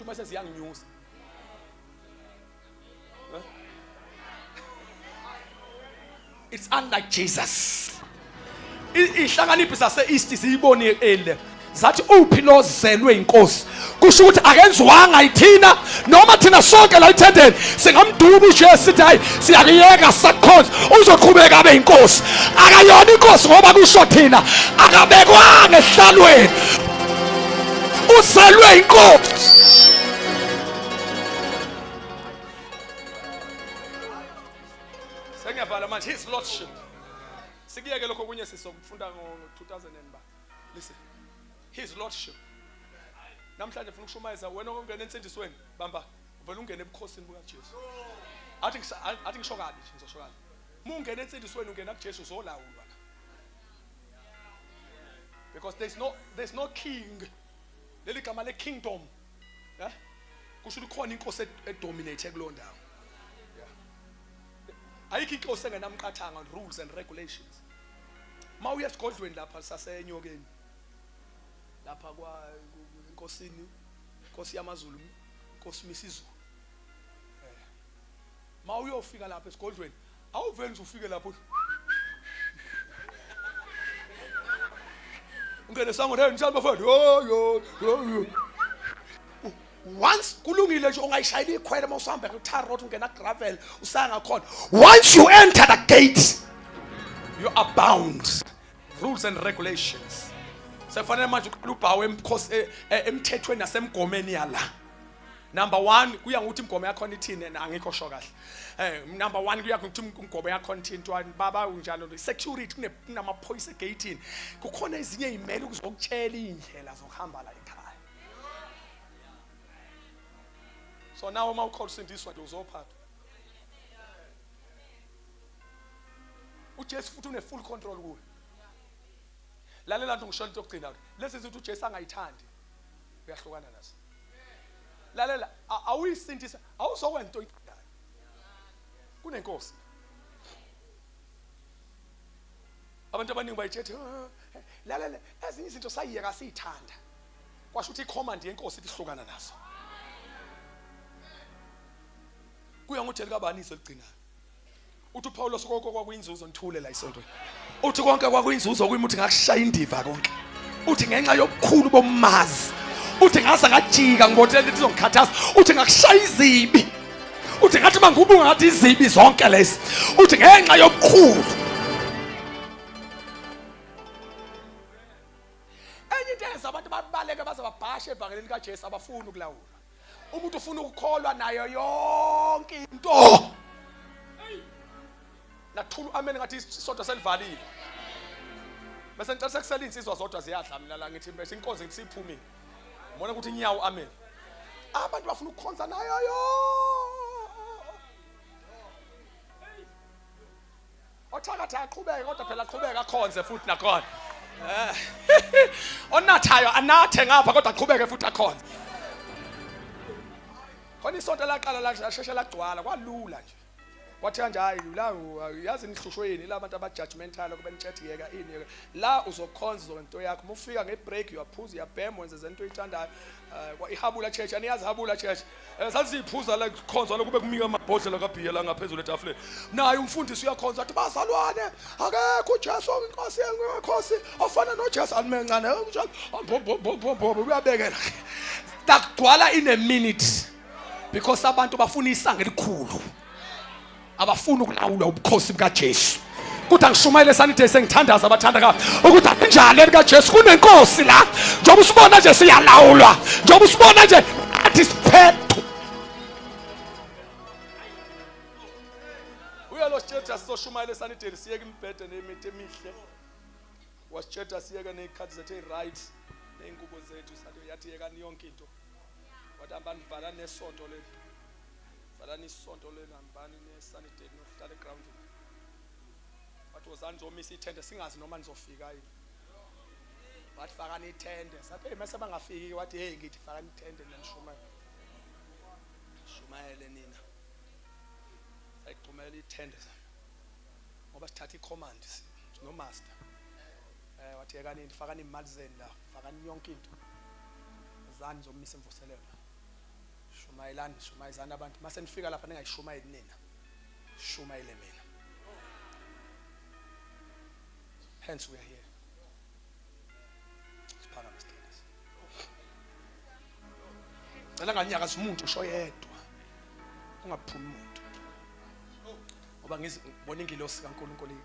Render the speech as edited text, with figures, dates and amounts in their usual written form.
mase ziyanginyusa. It's unlike Jesus. Ihlakaniphi sase-East siyibone ele zathi uphi lozelwe inkosi, kusho ukuthi akenziwanga yithina noma thina sonke la ithendeni singamduba uJesu sithi hayi siyakuyeka sakhonza, uzoqhubeka abe inkosi. Akayona inkosi ngoba kusho thina, akabekwanga ehlalweni, uzelwe inkosi. Sengiyavala manje. His lordship, sikuyeke lokho kunye sizokufunda ngo-2000 and ba. Listen, his lordship. Namhlanje ngifuna ukushumayeza wena ongena ensindisweni, bamba uvela ungene ebukhosini bukaJesu. Athi athi ngisho kabi nje, ngizosho kabi. Uma ungena ensindisweni ungena kuJesu, uzolawulwa la, because there's no king. Leli gama le kingdom, eh, kusho ukuthi khona inkosi edominate kulowo ndawo. Yeah, ayikho inkosi engenamqathango, rules and regulations. Uma uya esigodlweni lapha sasenyokeni lapha kwa enkosini, inkosi yamaZulu, inkosi Misizulu, eh, ma uyofika lapha esigodlweni awuveli nje ufike lapho ungene esangweni, "Hey, njani bafowethu?" Yo yo yo yo. Once kulungile nje ungayishayela ikhwele uma usahamba ku-tar road, ungena gravel usaya ngakhona. Once you enter the gate, you are bound, rules and regulations. Sekufanele manje uqale ubhawe emthethweni nasemgomeni yala. Number 1, kuya ngokuthi imigomo yakhona ithini, angikho sho kahle. Number 1, kuya ngokuthi imigomo yakhona ithini, ntwani baba unjalo, security, kunamaphoyisa egate, kukhona ezinye izimele ukuzokutshela indlela zokuhamba la ekhaya. So nawe uma ukholwa usindiswa nje uzophathwa uJesu futhi une full control kuwe. Lalela nto, ngisho into yokugcina ke. Lezi zinto uJesu angayithandi uyahlukana nazo. Lalela, awuyisindisa awuzokwenza into oyithandayo, kunenkosi. Abantu abaningi bayitshethe. "Ah, eh, lalela, ezinye izinto sayiyeka siyithanda, kwasho ukuthi icommand yenkosi ithi hlukana nazo. Kuya ngothi likabani izwe ligcinayo. Uthi uPawulos konke kwakuyinzuzo, nithule la isontweni. Uthi konke kwakuyinzuzo kimi, uthi ngakushaya indiva konke, uthi ngenxa yobukhulu bomazi. Uthi ngase ngajika ngibothe lento izongikhathaza, uthi ngakushaya izibi, uthi ngathi mangibuka ngathi izibi zonke lezi, uthi ngenxa yobukhulu. Enye into eyenza abantu babaleke baze babhashe evangelini kaJesu, abafuni ukulawulwa. Umuntu ufuna ukukholwa nayo yonke into. Nathula amen ngathi isonto selivalile, bese ngicela sekusela insizwa zodwa ziyadla. Mina la ngithi bese inkonzo ngithi siphumile, ngibona ukuthi inyawo amen. Abantu bafuna ukukhonza nayo yo othakatha aqhubeke, kodwa phela aqhubeke akhonze futhi nakhona. Onathayo anathe ngapha, kodwa aqhubeke futhi akhonze khona. Isonto laqala lasheshe lagcwala, kwalula nje. Kwathi kanje, hayi la, yazi nihlushwe yini la bantu aba-judgmental kube nitshethi, yeka ini, yeka la, uzokhonza, uzokwenza into yakho. Uma ufika nge-break uyaphuza, uyabhema, wenze zento oyithandayo. Ihabula Church, aniyazi ihabula Church? Sasiyiphuza la, kukhonzwa lokube kumika amabhodlela kabhiya la ngaphezulu etafuleni. Naye umfundisi uyakhonza, athi, "Bazalwane, akekho uJesu inkosi yenkosi ofana noJesu." Alimencane uyabekela, takugcwala in a minute, because abantu bafuna isango elikhulu, abafuni ukulawulwa ubukhosi bukaJesu. Kuthi angishumayele sanide sengithandaza, abathanda ka ukuthi akunjalo elikaJesu, kunenkosi la. Njengoba usibona nje siyalawulwa, njengoba usibona nje athi siphethu uyalo sitshetha sizoshumayela esanideli, siyeke imibhede nemithi emihle. Wasitshetha siyeke ney'khathi zethu eyi-right ney'ngubo zethu, sathi yathi yekani yonke into. Wathi hambani, valani nesonto leli, valani isonto leli, hambani nesanideli nohlala egrawundini. Wathi wozani nizomisa ithende, singazi noma nizofika yini. Wathi fakani ithende. Sathi, "Hey, mase bangafiki?" Wathi, "Hey, ngithi fakani ithende nina nishumayele, shumayele nina." Sayigxumela ithende ngoba sithatha icommand sino-master. Wathi yekani, fakani imali zenu la, fakani yonke into, zani zomisa imvuselelo. Shumayelani, shumayezani abantu. Mase nifika lapha ningayishumayeli nina. Shumayele mina. Hence we are here. Siphakame sithandaze. Cela nganyakaza umuntu usho yedwa. Ungaphumi umuntu. Ngoba ngibona ingilosi kaNkulunkulu.